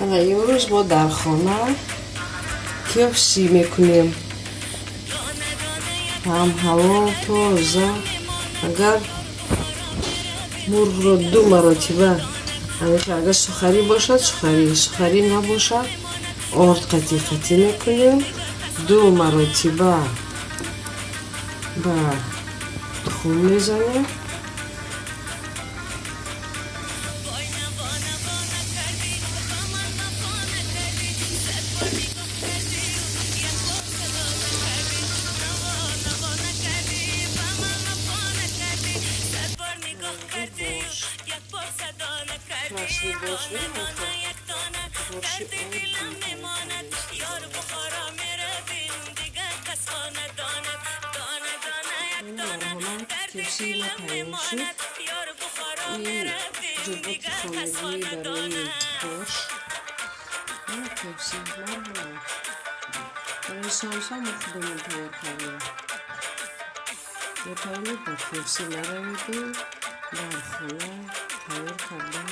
Ана, имрӯз мо дар хона KFC мекунем, ҳам ҳалол, тоза. Агар мурғро ду маротиба, агар сухарӣ бошад, сухарӣ, сухарӣ набошад, орд қатӣ қатӣ мекунем. Ду маротиба ба тухм мезанем. Красный борщ, борщи марҳамат, KFC ма тайёр шуд. Ин ҷурботи хонагӣ барои борщ, KFC. Марҳамат, барои самса мо худамон тайёр кардем. Метавонед ба KFC нараведу дар хона тайёр карда.